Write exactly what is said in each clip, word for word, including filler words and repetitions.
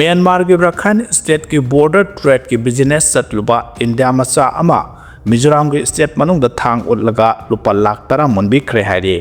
ꯃ꯭ꯌꯥꯟꯃꯥꯔꯒꯤ ꯔꯈꯥꯏꯟ ꯁ꯭ꯇꯦꯠꯀꯤ border ꯇ꯭ꯔꯦꯗꯀꯤ business ꯆꯠꯂꯨꯕ India ꯃꯆꯥ ꯑꯃ ꯃꯤꯖꯣꯔꯥꯝꯒꯤ ꯁ꯭ꯇꯦꯠ ꯃꯅꯨꯡꯗ ꯊꯥꯡ ꯎꯠꯂꯒ ꯂꯨꯄꯥ ꯂꯥꯈ ꯇꯔꯥ ꯃꯨꯟꯕꯤꯈ꯭ꯔꯦ ꯍꯥꯏꯔꯤ꯫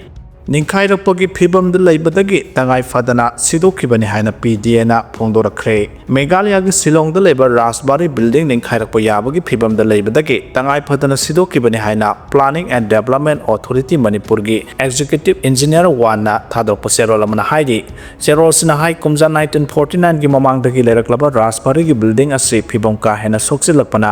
ꯅꯤꯡꯈꯥꯏꯔꯛꯄꯒꯤ ꯐꯤꯕꯝꯗ ꯂꯩꯕꯗꯒꯤ ꯇꯉꯥꯏ ꯐꯗꯅ ꯁꯤꯗꯣꯛꯈꯤꯕꯅꯤ ꯍꯥꯏꯅ ꯄꯤ ꯗꯤ ꯑꯦꯅ ꯐꯣꯡꯗꯣꯔꯛꯈ꯭ꯔꯦ꯫ ꯃꯦꯘꯥꯂꯌꯥꯒꯤ ꯁꯤꯂꯣꯡꯗ ꯂꯩꯕ ꯔꯥꯖꯕꯥꯔꯤ ꯕꯤꯜꯗꯤꯡ ꯅꯤꯡꯈꯥꯏꯔꯛꯄ ꯌꯥꯕꯒꯤ ꯐꯤꯕꯝꯗ ꯂꯩꯕꯗꯒꯤ ꯇꯉꯥꯏ ꯐꯗꯅ ꯁꯤꯗꯣꯛꯈꯤꯕꯅꯤ ꯍꯥꯏꯅ Planning and Development Authority ꯃꯅꯤꯄꯨꯔꯒꯤ ꯑꯦꯛꯖꯤꯀ꯭ꯌꯨꯇꯤꯚ ꯏꯟꯖꯤꯅꯤꯌꯔ ꯋꯥꯟꯅ ꯊꯥꯗꯣꯔꯛꯄ ꯆꯦꯔꯣꯜ ꯑꯃꯅ ꯍꯥꯏꯔꯤ꯫ ꯆꯦꯔꯣꯜꯁꯤꯅ ꯍꯥꯏ, ꯀꯨꯝꯖꯥ ꯅꯥꯏꯟꯇꯤꯟ ꯐꯣꯔꯇꯤ ꯅꯥꯏꯟꯒꯤ ꯃꯃꯥꯡꯗꯒꯤ ꯂꯩꯔꯛꯂꯕ ꯔꯥꯖꯕꯥꯔꯤꯒꯤ ꯕꯤꯜꯗꯤꯡ ꯑꯁꯤ ꯐꯤꯕꯝ ꯀꯥ ꯍꯦꯟꯅ ꯁꯣꯛꯆꯤꯜꯂꯛꯄꯅ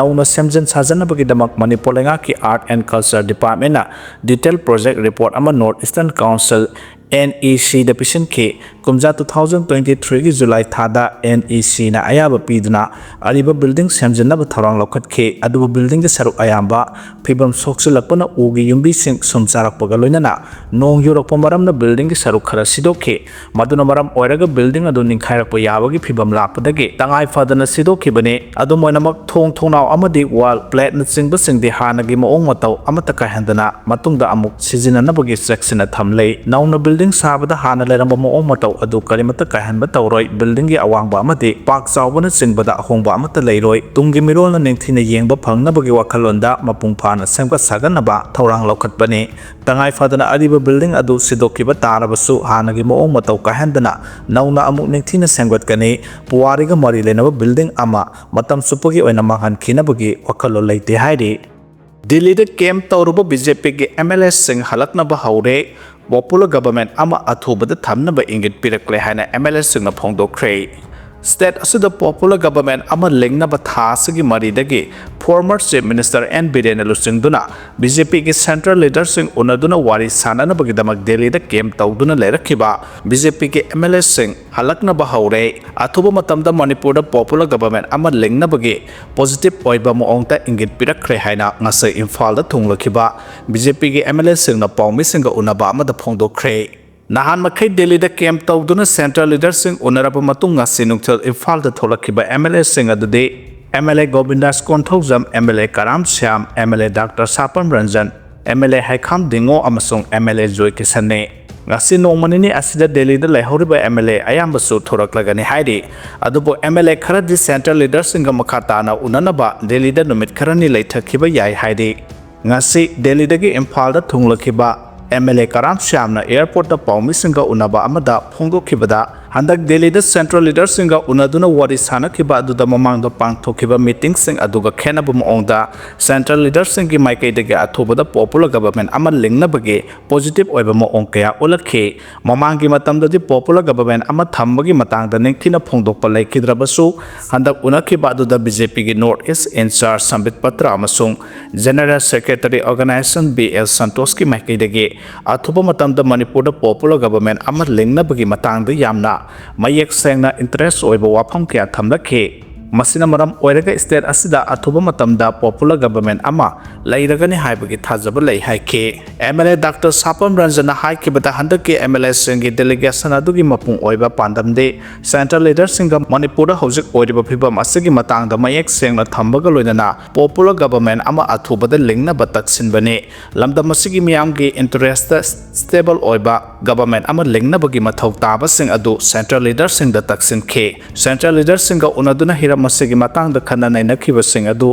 ꯅꯧꯅ ꯁꯦꯝꯖꯤꯟ ꯁꯥꯖꯤꯟꯅꯕꯒꯤꯗꯃꯛ ꯃꯅꯤꯄꯨꯔ ꯂꯩꯉꯥꯛꯀꯤ Art and Culture Departmentꯅ detail project report ꯑꯃ North Eastern Council, N E Cꯗ ꯄꯤꯁꯤꯟꯈꯤ꯫ ꯀꯨꯝꯖꯥ two thousand twenty threeꯒꯤ ꯖꯨꯂꯥꯏ ꯊꯥꯗ N E Cꯅ ꯑꯌꯥꯕ ꯄꯤꯗꯨꯅ ꯑꯔꯤꯕ ꯕꯤꯜꯗꯤꯡ ꯁꯦꯝꯖꯤꯟꯅꯕ ꯊꯧꯔꯥꯡ ꯂꯧꯈꯠꯈꯤ꯫ ꯑꯗꯨꯕꯨ ꯕꯤꯜꯗꯤꯡꯒꯤ ꯁꯔꯨꯛ ꯑꯌꯥꯝꯕ ꯐꯤꯕꯝ ꯁꯣꯛꯆꯤꯜꯂꯛꯄꯅ ꯎꯒꯤ ꯌꯨꯝꯕꯤꯁꯤꯡ ꯁꯨꯝ ꯆꯥꯔꯛꯄꯒ ꯂꯣꯏꯅꯅ ꯅꯣꯡ ꯌꯨꯔꯛꯄ ꯃꯔꯝꯅ ꯕꯤꯜꯗꯤꯡꯒꯤ ꯁꯔꯨꯛ ꯈꯔ ꯁꯤꯗꯣꯛꯈꯤ꯫ ꯃꯗꯨꯅ ꯃꯔꯝ ꯑꯣꯏꯔꯒ ꯕꯤꯜꯗꯤꯡ ꯑꯗꯨ ꯅꯤꯡꯈꯥꯏꯔꯛꯄ ꯌꯥꯕꯒꯤ ꯐꯤꯕꯝ ꯂꯥꯛꯄꯗꯒꯤ ꯇꯉꯥꯏ ꯐꯗꯅ ꯁꯤꯗꯣꯛꯈꯤꯕꯅꯤ꯫ ꯑꯗꯨꯝ ꯑꯣꯏꯅꯃꯛ, ꯊꯣꯡ ꯊꯣꯡꯅꯥꯎ ꯑꯃꯗꯤ wall plateꯅꯆꯤꯡꯕꯁꯤꯡꯗꯤ ꯍꯥꯟꯅꯒꯤ ꯃꯑꯣꯡ ꯃꯇꯧ ꯑꯃꯠꯇ ꯀꯥꯏꯍꯟꯗꯅ ꯃꯇꯨꯡꯗ ꯑꯃꯨꯛ ꯁꯤꯖꯤꯟꯅꯅꯕꯒꯤ ꯆꯦꯛꯁꯤꯟꯅ ꯊꯝꯂꯦ꯫ ꯅꯧꯅ ꯕꯤꯜꯗꯤꯡ ꯁꯥꯕꯗ ꯍꯥꯟꯅ ꯂꯩꯔꯝꯕ ꯃꯑꯣꯡ ꯃꯇꯧ ꯑꯗꯨ ꯀꯔꯤꯃꯠꯇ ꯀꯥꯏꯍꯟꯕ ꯇꯧꯔꯣꯏ꯫ ꯕꯤꯜꯗꯤꯡꯒꯤ ꯑꯋꯥꯡꯕ ꯑꯃꯗꯤ ꯄꯥꯛ ꯆꯥꯎꯕꯅꯆꯤꯡꯕꯗ ꯑꯍꯣꯡꯕ ꯑꯃꯠꯇ ꯂꯩꯔꯣꯏ꯫ ꯇꯨꯡꯒꯤ ꯃꯤꯔꯣꯜꯅ ꯅꯤꯡꯊꯤꯅ ꯌꯦꯡꯕ ꯐꯪꯅꯕꯒꯤ ꯋꯥꯈꯜꯂꯣꯟꯗ ꯃꯄꯨꯡ ꯐꯥꯅ ꯁꯦꯝꯒꯠ ꯁꯥꯒꯠꯅꯕ ꯊꯧꯔꯥꯡ ꯂꯧꯈꯠꯄꯅꯤ꯫ ꯇꯉꯥꯏ ꯐꯗꯅ ꯑꯔꯤꯕ ꯕꯤꯜꯗꯤꯡ ꯑꯗꯨ ꯁꯤꯗꯣꯛꯈꯤꯕ ꯇꯥꯔꯕꯁꯨ ꯍꯥꯟꯅꯒꯤ ꯃꯑꯣꯡ ꯃꯇꯧ ꯀꯥꯏꯍꯟꯗꯅ ꯅꯧꯅ ꯑꯃꯨꯛ ꯅꯤꯡꯊꯤꯅ ꯁꯦꯝꯒꯠꯀꯅꯤ꯫ ꯄꯨꯋꯥꯔꯤꯒ ꯃꯔꯤ ꯂꯩꯅꯕ ꯕꯤꯜꯗꯤꯡ ꯑꯃ ꯃꯇꯝ ꯆꯨꯞꯄꯒꯤ ꯑꯣꯏꯅ ꯃꯥꯡꯍꯟꯈꯤꯅꯕꯒꯤ ꯋꯥꯈꯜꯂꯣꯟ ꯂꯩꯇꯦ ꯍꯥꯏꯔꯤ꯫ ꯗꯤꯜꯂꯤꯗ ꯀꯦꯝꯞ ꯇꯧꯔꯨꯕ B J Pꯒꯤ M L Aꯁꯤꯡ ꯍꯜꯂꯛꯅꯕ ꯍꯧꯔꯦ꯫ Popular government ꯑꯃ ꯑꯊꯨꯕꯗ ꯊꯝꯅꯕ ꯏꯪꯒꯤꯠ ꯄꯤꯔꯛꯂꯦ ꯍꯥꯏꯅ M L Aꯁꯤꯡꯅ ꯐꯣꯡꯗꯣꯛꯈ꯭ꯔꯦ꯫ State ꯑꯁꯤꯗ popular government ꯑꯃ ꯂꯤꯡꯅꯕ ꯊꯥ ꯑꯁꯤꯒꯤ ꯃꯔꯤꯗꯒꯤ former Chief Minister N Birenꯅ ꯂꯨꯆꯤꯡꯗꯨꯅ B J Pꯒꯤ central leaderꯁꯤꯡ ꯎꯅꯗꯨꯅ ꯋꯥꯔꯤ ꯁꯥꯅꯅꯕꯒꯤꯗꯃꯛ ꯗꯦꯜꯂꯤꯗ ꯀꯦꯝꯞ ꯇꯧꯗꯨꯅ ꯂꯩꯔꯛꯈꯤꯕ B J Pꯒꯤ M L Aꯁꯤꯡ ꯍꯜꯂꯛꯅꯕ ꯍꯧꯔꯦ꯫ ꯑꯊꯨꯕ ꯃꯇꯝꯗ ꯃꯅꯤꯄꯨꯔꯗ popular government ꯑꯃ ꯂꯤꯡꯅꯕꯒꯤ positive ꯑꯣꯏꯕ ꯃꯑꯣꯡꯗ ꯏꯪꯒꯤꯠ ꯄꯤꯔꯛꯈ꯭ꯔꯦ ꯍꯥꯏꯅ ꯉꯁꯤ ꯏꯝꯐꯥꯜꯗ ꯊꯨꯡꯂꯈꯤꯕ B J Pꯒꯤ M L Aꯁꯤꯡꯅ ꯄꯥꯎꯃꯤꯁꯤꯡꯒ ꯎꯅꯕ ꯑꯃꯗ ꯐꯣꯡꯗꯣꯛꯈ꯭ꯔꯦ꯫ ꯅꯍꯥꯟ ꯃꯈꯩ ꯗꯦꯜꯂꯤꯗ ꯀꯦꯝꯞ ꯇꯧꯗꯨꯅ central leaderꯁꯤꯡ ꯎꯅꯔꯕ ꯃꯇꯨꯡ ꯉꯁꯤ ꯅꯨꯡꯊꯤꯜ ꯏꯝꯐꯥꯜꯗ ꯊꯣꯛꯂꯛꯈꯤꯕ M L Aꯁꯤꯡ ꯑꯗꯨꯗꯤ M L A ꯒꯣꯕꯤꯟꯗꯥꯁ Konthoujam, M L A Karam Shyam, M L A Doctor ꯁꯥꯄꯝ Ranjan, M L A ꯍꯩꯈꯥꯝ ꯗꯤꯡꯉꯣ ꯑꯃꯁꯨꯡ M L A ꯖꯣꯏ ꯀꯤꯁꯟꯅꯤ꯫ ꯉꯁꯤ ꯅꯣꯡꯃ ꯅꯤꯅꯤ ꯑꯁꯤꯗ ꯗꯦꯜꯂꯤꯗ ꯂꯩꯍꯧꯔꯤꯕ MLA ꯑꯌꯥꯝꯕꯁꯨ ꯊꯣꯔꯛꯂꯒꯅꯤ ꯍꯥꯏꯔꯤ꯫ ꯑꯗꯨꯕꯨ MLA ꯈꯔꯗꯤ central leaderꯁꯤꯡꯒ ꯃꯈꯥ ꯇꯥꯅ ꯎꯅꯅꯕ ꯗꯦꯜꯂꯤꯗ ꯅꯨꯃꯤꯠ ꯈꯔꯅꯤ ꯂꯩꯊꯈꯤꯕ ꯌꯥꯏ ꯍꯥꯏꯔꯤ꯫ ꯉꯁꯤ ꯗꯦꯜꯂꯤꯗꯒꯤ ꯏꯝꯐꯥꯜꯗ ꯊꯨꯡꯂꯈꯤꯕ MLA ꯀꯔꯥꯝ ꯁ꯭ꯌꯥꯝꯅ airportꯇ ꯄꯥꯎꯃꯤꯁꯤꯡꯒ ꯎꯅꯕ ꯑꯃꯗ ꯐꯣꯡꯗꯣꯛꯈꯤꯕꯗ, ꯍꯟꯗꯛ ꯗꯦꯜꯂꯤꯗ central leaderꯁꯤꯡꯒ ꯎꯅꯗꯨꯅ ꯋꯥꯔꯤ ꯁꯥꯅꯈꯤꯕ ꯑꯗꯨꯗ ꯃꯃꯥꯡꯗ ꯄꯥꯡꯊꯣꯛꯈꯤꯕ meetingꯁꯤꯡ ꯑꯗꯨꯒ ꯈꯦꯠꯅꯕ ꯃꯑꯣꯡꯗ central leaderꯁꯤꯡꯒꯤ ꯃꯥꯏꯀꯩꯗꯒꯤ ꯑꯊꯨꯕꯗ popular government ꯑꯃ ꯂꯤꯡꯅꯕꯒꯤ positive ꯑꯣꯏꯕ ꯃꯑꯣꯡ ꯀꯌꯥ ꯎꯠꯂꯛꯈꯤ꯫ ꯃꯃꯥꯡꯒꯤ ꯃꯇꯝꯗꯗꯤ popular government ꯑꯃ ꯊꯝꯕꯒꯤ ꯃꯇꯥꯡꯗ ꯅꯤꯡꯊꯤꯅ ꯐꯣꯡꯗꯣꯛꯄ ꯂꯩꯈꯤꯗ꯭ꯔꯕꯁꯨ, ꯍꯟꯗꯛ ꯎꯅꯈꯤꯕ ꯑꯗꯨꯗ BJPꯒꯤ North East in-charge ꯁꯝꯕꯤꯠ ꯄꯇ꯭ꯔ ꯑꯃꯁꯨꯡ General Secretary Organisation B L ꯁꯟꯇꯣꯁꯀꯤ ꯃꯥꯏꯀꯩꯗꯒꯤ ꯑꯊꯨꯕ ꯃꯇꯝꯗ ꯃꯅꯤꯄꯨꯔꯗ popular government ꯑꯃ ꯂꯤꯡꯅꯕꯒꯤ ꯃꯇꯥꯡꯗ ꯌꯥꯝꯅ ꯃꯌꯦꯛ ꯁꯦꯡꯅ interest ꯑꯣꯏꯕ ꯋꯥꯐꯝ ꯀꯌꯥ ꯊꯝꯂꯛꯈꯤ꯫ ꯃꯁꯤꯅ ꯃꯔꯝ ꯑꯣꯏꯔꯒ state ꯑꯁꯤꯗ ꯑꯊꯨꯕ ꯃꯇꯝꯗ popular government ꯑꯃ ꯂꯩꯔꯒꯅꯤ ꯍꯥꯏꯕꯒꯤ ꯊꯥꯖꯕ ꯂꯩ ꯍꯥꯏꯈꯤ꯫ MLA Doctor ꯁꯥꯄꯝ ꯔꯟꯖꯟꯅ ꯍꯥꯏꯈꯤꯕꯗ, ꯍꯟꯗꯛꯀꯤ MLAꯁꯤꯡꯒꯤ delegation ꯑꯗꯨꯒꯤ ꯃꯄꯨꯡ ꯑꯣꯏꯕ ꯄꯥꯟꯗꯝꯗꯤ central leaderꯁꯤꯡꯒ ꯃꯅꯤꯄꯨꯔꯗ ꯍꯧꯖꯤꯛ ꯑꯣꯏꯔꯤꯕ ꯐꯤꯕꯝ ꯑꯁꯤꯒꯤ ꯃꯇꯥꯡꯗ ꯃꯌꯦꯛ ꯁꯦꯡꯅ ꯊꯝꯕꯒ ꯂꯣꯏꯅꯅ popular government ꯑꯃ ꯑꯊꯨꯕꯗ ꯂꯤꯡꯅꯕ ꯇꯛꯁꯤꯟꯕꯅꯤ꯫ ꯂꯝꯗꯝ ꯑꯁꯤꯒꯤ ꯃꯤꯌꯥꯝꯒꯤ interestꯇ stable ꯑꯣꯏꯕ government ꯑꯃ ꯂꯤꯡꯅꯕꯒꯤ ꯃꯊꯧ ꯇꯥꯕꯁꯤꯡ ꯑꯗꯨ central leaderꯁꯤꯡꯗ ꯇꯛꯁꯤꯟꯈꯤ꯫ Central leaderꯁꯤꯡꯒ ꯎꯅꯗꯨꯅ ꯍꯤꯔꯝ ꯑꯁꯤꯒꯤ ꯃꯇꯥꯡꯗ ꯈꯟꯅ ꯅꯩꯅꯈꯤꯕꯁꯤꯡ ꯑꯗꯨ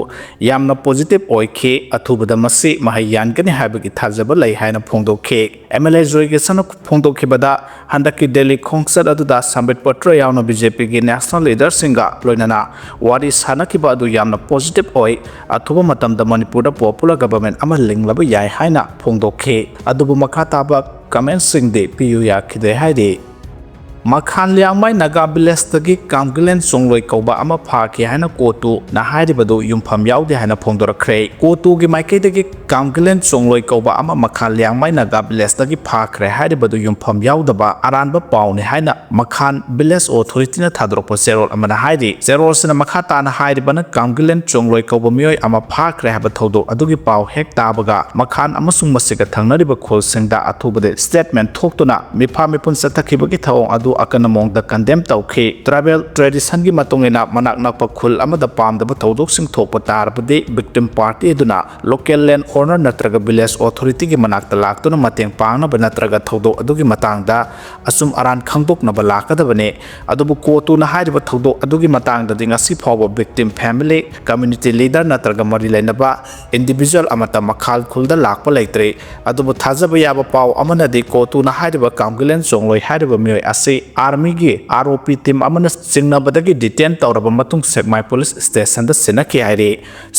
ꯌꯥꯝꯅ positive ꯑꯣꯏꯈꯤ꯫ ꯑꯊꯨꯕꯗ ꯃꯁꯤ ꯃꯍꯩ ꯌꯥꯟꯒꯅꯤ ꯍꯥꯏꯕꯒꯤ ꯊꯥꯖꯕ ꯂꯩ ꯍꯥꯏꯅ ꯐꯣꯡꯗꯣꯛꯈꯤ꯫ MLA ꯖꯣꯏꯀꯤꯁꯟꯅ ꯐꯣꯡꯗꯣꯛꯈꯤꯕꯗ, ꯍꯟꯗꯛꯀꯤ ꯗꯦꯜꯂꯤ ꯈꯣꯡꯆꯠ ꯑꯗꯨꯗ ꯁꯝꯕꯤꯠ ꯄꯇ꯭ꯔ ꯌꯥꯎꯅ BJPꯒꯤ national leaderꯁꯤꯡꯒ ꯂꯣꯏꯅꯅ ꯋꯥꯔꯤ ꯁꯥꯅꯈꯤꯕ ꯑꯗꯨ ꯌꯥꯝꯅ positive ꯑꯣꯏ꯫ ꯑꯊꯨꯕ ꯃꯇꯝꯗ ꯃꯅꯤꯄꯨꯔꯗ popular government ꯑꯃ ꯂꯤꯡꯂꯕ ꯌꯥꯏ ꯍꯥꯏꯅ ꯐꯣꯡꯗꯣꯛꯈꯤ꯫ ꯑꯗꯨꯕꯨ ꯃꯈꯥ ꯇꯥꯕ commentꯁꯤꯡꯗꯤ ꯄꯤꯌꯨ ꯌꯥꯈꯤꯗꯦ ꯍꯥꯏꯔꯤ꯫ ꯃꯈꯥꯟ ꯂꯤꯌꯥꯡꯃꯩ ꯅꯥꯒꯥ villageꯇꯒꯤ ꯀꯥꯝꯒꯤꯂꯦꯟ ꯆꯣꯡꯂꯣꯏ ꯀꯧꯕ ꯑꯃ ꯐꯥꯈꯤ ꯍꯥꯏꯅ ꯀꯣꯇꯨꯅ ꯍꯥꯏꯔꯤꯕꯗꯨ ꯌꯨꯝꯐꯝ ꯌꯥꯎꯗꯦ ꯍꯥꯏꯅ ꯐꯣꯡꯗꯣꯔꯛꯈ꯭ꯔꯦ꯫ ꯀꯣꯇꯨꯒꯤ ꯃꯥꯏꯀꯩꯗꯒꯤ ꯀꯥꯝꯒꯤꯂꯦꯟ ꯆꯣꯡꯂꯣꯏ ꯀꯧꯕ ꯑꯃ ꯃꯈꯥꯟ ꯂꯤꯌꯥꯡꯃꯩ ꯅꯥꯒꯥ villageꯇꯒꯤ ꯐꯥꯈ꯭ꯔꯦ ꯍꯥꯏꯔꯤꯕꯗꯨ ꯌꯨꯝꯐꯝ ꯌꯥꯎꯗꯕ ꯑꯔꯥꯟꯕ ꯄꯥꯎꯅꯤ ꯍꯥꯏꯅ ꯃꯈꯥꯟ village authorityꯅ ꯊꯥꯗꯣꯔꯛꯄ ꯆꯦꯔꯣꯜ ꯑꯃꯅ ꯍꯥꯏꯔꯤ꯫ ꯆꯦꯔꯣꯜꯁꯤꯅ ꯃꯈꯥ ꯇꯥꯅ ꯍꯥꯏꯔꯤꯕꯅ ꯀꯥꯝꯒꯤꯂꯦꯟ ꯆꯣꯡꯂꯣꯏ ꯀꯧꯕ ꯃꯤꯑꯣꯏ ꯑꯃ ꯐꯥꯈ꯭ꯔꯦ ꯍꯥꯏꯕ ꯊꯧꯗꯣꯛ ꯑꯗꯨꯒꯤ ꯄꯥꯎ ꯍꯦꯛ ꯇꯥꯕꯒ ꯃꯈꯥꯟ ꯑꯃꯁꯨꯡ ꯃꯁꯤꯒ ꯊꯪꯅꯔꯤꯕ ꯈꯨꯜꯁꯤꯡꯗ ꯑꯊꯨꯕꯗ statement ꯊꯣꯛꯇꯨꯅ ꯃꯤꯐꯥ ꯃꯤꯄꯨꯟ ꯆꯠꯊꯈꯤꯕꯒꯤ ꯊꯧꯑꯣꯡ ꯑꯗꯨ ꯑꯀꯟꯕ ꯃꯑꯣꯡꯗ condemn ꯇꯧꯈꯤ꯫ Tribal tradition ꯒꯤ ꯃꯇꯨꯡ ꯏꯟꯅ ꯃꯅꯥꯛ ꯅꯛꯄ ꯈꯨꯜ ꯑꯃꯗ ꯄꯥꯝꯗꯕ ꯊꯧꯗꯣꯛꯁꯤꯡ ꯊꯣꯛꯄ ꯇꯥꯔꯕꯗꯤ victim party ꯑꯗꯨꯅ local land owner ꯅꯠꯇ꯭ꯔꯒ village authority ꯒꯤ ꯃꯅꯥꯛꯇ ꯂꯥꯛꯇꯨꯅ ꯃꯇꯦꯡ ꯄꯥꯡꯅꯕ ꯅꯠꯇ꯭ꯔꯒ ꯊꯧꯗꯣꯛ ꯑꯗꯨꯒꯤ ꯃꯇꯥꯡꯗ ꯑꯆꯨꯝ ꯑꯔꯥꯟ ꯈꯪꯗꯣꯛꯅꯕ ꯂꯥꯛꯀꯗꯕꯅꯤ꯫ ꯑꯗꯨꯕꯨ ꯀꯣꯇꯨꯅ ꯍꯥꯏꯔꯤꯕ ꯊꯧꯗꯣꯛ ꯑꯗꯨꯒꯤ ꯃꯇꯥꯡꯗꯗꯤ ꯉꯁꯤ ꯐꯥꯎꯕ victim family, community leader ꯅꯠꯇ꯭ꯔꯒ ꯃꯔꯤ ꯂꯩꯅꯕ individual ꯑꯃꯠꯇ ꯃꯈꯥꯜ ꯈꯨꯜꯗ ꯂꯥꯛꯄ ꯂꯩꯇ꯭ꯔꯤ꯫ ꯑꯗꯨꯕꯨ ꯊꯥꯖꯕ ꯌꯥꯕ ꯄꯥꯎ ꯑꯃꯅꯗꯤ ꯀꯣꯇꯨꯅ ꯍꯥꯏꯔꯤꯕ ꯀꯥꯝꯒꯤꯂꯦꯟ ꯆꯣꯡꯂꯣꯏ ꯍꯥꯏꯔꯤꯕ ꯃꯤꯑꯣꯏ ꯑꯁꯤ army ꯒꯤ R O P team ꯑꯃꯅ ꯆꯤꯡꯅꯕꯗꯒꯤ detain ꯇꯧꯔꯕ ꯃꯇꯨꯡ ꯁꯦꯛꯃꯥꯏ police station ꯗ ꯁꯤꯟꯅꯈꯤ ꯍꯥꯏꯔꯤ꯫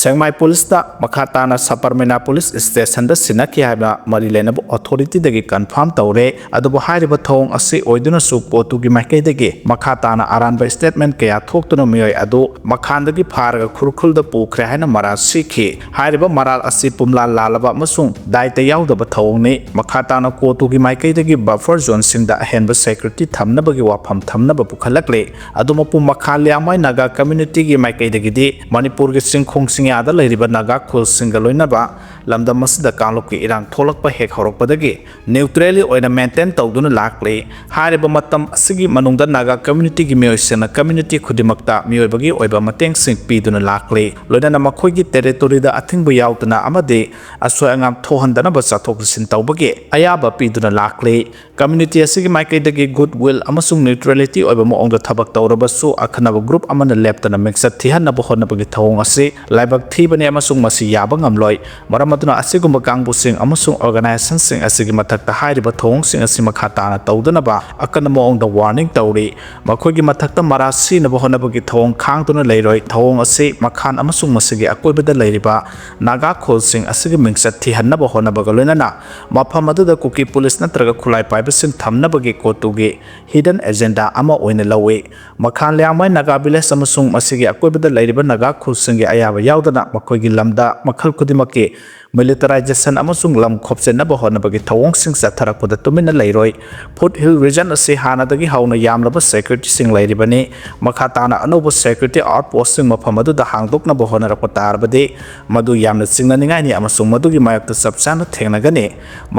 ꯁꯦꯛꯃꯥꯏ police ꯇ ꯃꯈꯥ ꯇꯥꯅ ꯁꯕꯔꯃꯤꯅꯥ police station ꯗ ꯁꯤꯟꯅꯈꯤ ꯍꯥꯏꯕ ꯃꯔꯤ ꯂꯩꯅꯕ authority ꯗꯒꯤ confirm ꯇꯧꯔꯦ꯫ ꯑꯗꯨꯕꯨ ꯍꯥꯏꯔꯤꯕ ꯊꯧꯑꯣꯡ ꯑꯁꯤ ꯑꯣꯏꯗꯨꯅꯁꯨ ꯀꯣꯇꯨꯒꯤ ꯃꯥꯏꯀꯩꯗꯒꯤ ꯃꯈꯥ ꯇꯥꯅ ꯑꯔꯥꯟꯕ statement ꯀꯌꯥ ꯊꯣꯛꯇꯨꯅ ꯃꯤꯑꯣꯏ ꯑꯗꯨ ꯃꯈꯥꯟꯗꯒꯤ ꯐꯥꯔꯒ ꯈꯨꯔꯈꯨꯜꯗ ꯄꯨꯈ꯭ꯔꯦ ꯍꯥꯏꯅ ꯃꯔꯥꯜ ꯁꯤꯈꯤ꯫ ꯍꯥꯏꯔꯤꯕ ꯃꯔꯥꯜ ꯑꯁꯤ ꯄꯨꯝꯂꯥꯜ ꯂꯥꯜꯂꯕ ꯑꯃꯁꯨꯡ ꯗꯥꯏꯇ ꯌꯥꯎꯗꯕ ꯊꯧꯑꯣꯡꯅꯤ꯫ ꯃꯈꯥ ꯇꯥꯅ ꯀꯣꯇꯨꯒꯤ ꯃꯥꯏꯀꯩꯗꯒꯤ buffer zone ꯁꯤꯡꯗ ꯑꯍꯦꯟꯕ security ꯊꯝꯅꯕꯒꯤ ꯋꯥꯐꯝ ꯊꯝꯅꯕ ꯄꯨꯈꯠꯂꯛꯂꯤ꯫ ꯑꯗꯨ ꯃꯄꯨ ꯃꯈꯥ ꯂꯤꯌꯥꯡꯃꯥꯏ ꯅꯥꯒꯥ community ꯒꯤ ꯃꯥꯏꯀꯩꯗꯒꯤꯗꯤ ꯃꯅꯤꯄꯨꯔꯒꯤ ꯆꯤꯡꯈꯣꯡ ꯆꯤꯡꯌꯥꯗ ꯂꯩꯔꯤꯕ ꯅꯥꯒꯥ ꯈꯨꯜꯁꯤꯡꯒ ꯂꯣꯏꯅꯕ ꯂꯝꯗꯝ ꯑꯁꯤꯗ ꯀꯥꯡꯂꯨꯞꯀꯤ ꯏꯔꯥꯡ ꯊꯣꯛꯂꯛꯄ ꯍꯦꯛ ꯍꯧꯔꯛꯄꯗꯒꯤ neutrally ꯑꯣꯏꯅ maintain ꯇꯧꯗꯨꯅ ꯂꯥꯛꯂꯤ꯫ ꯍꯥꯏꯔꯤꯕ ꯃꯇꯝ ꯑꯁꯤꯒꯤ ꯃꯅꯨꯡꯗ ꯅꯥꯒꯥ community ꯒꯤ ꯃꯤꯑꯣꯏꯁꯤꯡꯅ community ꯈꯨꯗꯤꯡꯃꯛꯇ ꯃꯤꯑꯣꯏꯕꯒꯤ ꯑꯣꯏꯕ ꯃꯇꯦꯡꯁꯤꯡ ꯄꯤꯗꯨꯅ ꯂꯥꯛꯂꯤ꯫ ꯂꯣꯏꯅꯅ ꯃꯈꯣꯏꯒꯤ territory ꯗ ꯑꯊꯤꯡꯕ ꯌꯥꯎꯗꯅ ꯑꯃꯗꯤ ꯑꯁꯣꯏ ꯑꯉꯥꯝ ꯊꯣꯛꯍꯟꯗꯅꯕ ꯆꯠꯊꯣꯛ ꯆꯠꯁꯤꯟ ꯇꯧꯕꯒꯤ ꯑꯌꯥꯕ ꯄꯤꯗꯨꯅ ꯂꯥꯛꯂꯤ꯫ Community ꯑꯁꯤꯒꯤ ꯃꯥꯏꯀꯩꯗꯒꯤ good will ꯑꯃꯁꯨꯡ neutrality ꯑꯣꯏꯕ ꯃꯑꯣꯡꯗ ꯊꯕꯛ ꯇꯧꯔꯕꯁꯨ, ꯑꯈꯟꯅꯕ group ꯑꯃꯅ ꯂꯦꯞꯇꯅ ꯃꯤꯡꯆꯠ ꯊꯤꯍꯟꯅꯕ ꯍꯣꯠꯅꯕꯒꯤ ꯊꯧꯑꯣꯡ ꯑꯁꯤ ꯂꯥꯏꯕꯛ ꯊꯤꯕꯅꯤ ꯑꯃꯁꯨꯡ ꯃꯁꯤ ꯌꯥꯕ ꯉꯝꯂꯣꯏ꯫ ꯃꯔꯝ ꯑꯗꯨꯅ ꯑꯁꯤꯒꯨꯝꯕ ꯀꯥꯡꯕꯨꯁꯤꯡ ꯑꯃꯁꯨꯡ organization ꯁꯤꯡ ꯑꯁꯤꯒꯤ ꯃꯊꯛꯇ ꯍꯥꯏꯔꯤꯕ ꯊꯧꯑꯣꯡꯁꯤꯡ ꯑꯁꯤ ꯃꯈꯥ ꯇꯥꯅ ꯇꯧꯗꯅꯕ ꯑꯀꯟꯕ ꯃꯑꯣꯡꯗ warning ꯇꯧꯔꯤ꯫ ꯃꯈꯣꯏꯒꯤ ꯃꯊꯛꯇ ꯃꯔꯥꯜ ꯁꯤꯅꯕ ꯍꯣꯠꯅꯕꯒꯤ ꯊꯧꯑꯣꯡ ꯈꯥꯡꯗꯨꯅ ꯂꯩꯔꯣꯏ꯫ ꯊꯧꯑꯣꯡ ꯑꯁꯤ ꯃꯈꯥꯟ ꯑꯃꯁꯨꯡ ꯃꯁꯤꯒꯤ ꯑꯀꯣꯏꯕꯗ ꯂꯩꯔꯤꯕ ꯅꯥꯒꯥ ꯈꯨꯜꯁꯤꯡ ꯑꯁꯤꯒꯤ ꯃꯤꯡꯆꯠ ꯊꯤꯍꯟꯅꯕ ꯍꯣꯠꯅꯕꯒ ꯂꯣꯏꯅꯅ ꯃꯐꯝ ꯑꯗꯨꯗ ꯀꯨꯀꯤ police ꯅꯠꯇ꯭ꯔꯒ ꯈꯨꯠꯂꯥꯏ ꯄꯥꯏꯕꯁꯤꯡ ꯊꯝꯅꯕꯒꯤ ꯀꯣꯇꯨꯒꯤ hidden agenda ꯑꯃ ꯑꯣꯏꯅ ꯂꯧꯏ꯫ ꯃꯈꯥꯟ ꯂꯤꯌꯥꯡꯃꯥꯏ ꯅꯥꯒꯥ village ꯑꯃꯁꯨꯡ ꯃꯁꯤꯒꯤ ꯑꯀꯣꯏꯕꯗ ꯂꯩꯔꯤꯕ ꯅꯥꯒꯥ ꯈꯨꯜꯁꯤꯡꯒꯤ ꯑꯌꯥꯕ ꯌꯥꯎꯗꯅ ꯃꯈꯣꯏꯒꯤ ꯂꯝꯗ ꯃꯈꯜ ꯈꯨꯗꯤꯡꯃꯛꯀꯤ militarization ꯑꯃꯁꯨꯡ ꯂꯝ ꯈꯣꯞꯆꯤꯟꯅꯕ ꯍꯣꯠꯅꯕꯒꯤ ꯊꯧꯑꯣꯡꯁꯤꯡ ꯆꯠꯊꯔꯛꯄꯗ ꯇꯨꯃꯤꯟꯅ ꯂꯩꯔꯣꯏ꯫ Foothill region ꯑꯁꯤ ꯍꯥꯟꯅꯗꯒꯤ ꯍꯧꯅ ꯌꯥꯝꯂꯕ securityꯁꯤꯡ ꯂꯩꯔꯤꯕꯅꯤ꯫ ꯃꯈꯥ ꯇꯥꯅ ꯑꯅꯧꯕ security outpostꯁꯤꯡ ꯃꯐꯝ ꯑꯗꯨꯗ ꯍꯥꯡꯗꯣꯛꯅꯕ ꯍꯣꯠꯅꯔꯛꯄ ꯇꯥꯔꯕꯗꯤ, ꯃꯗꯨ ꯌꯥꯝꯅ ꯆꯤꯡꯅꯅꯤꯡꯉꯥꯏꯅꯤ ꯑꯃꯁꯨꯡ ꯃꯗꯨꯒꯤ ꯃꯥꯌꯣꯛꯇ ꯆꯞ ꯆꯥꯅ ꯊꯦꯡꯅꯒꯅꯤ꯫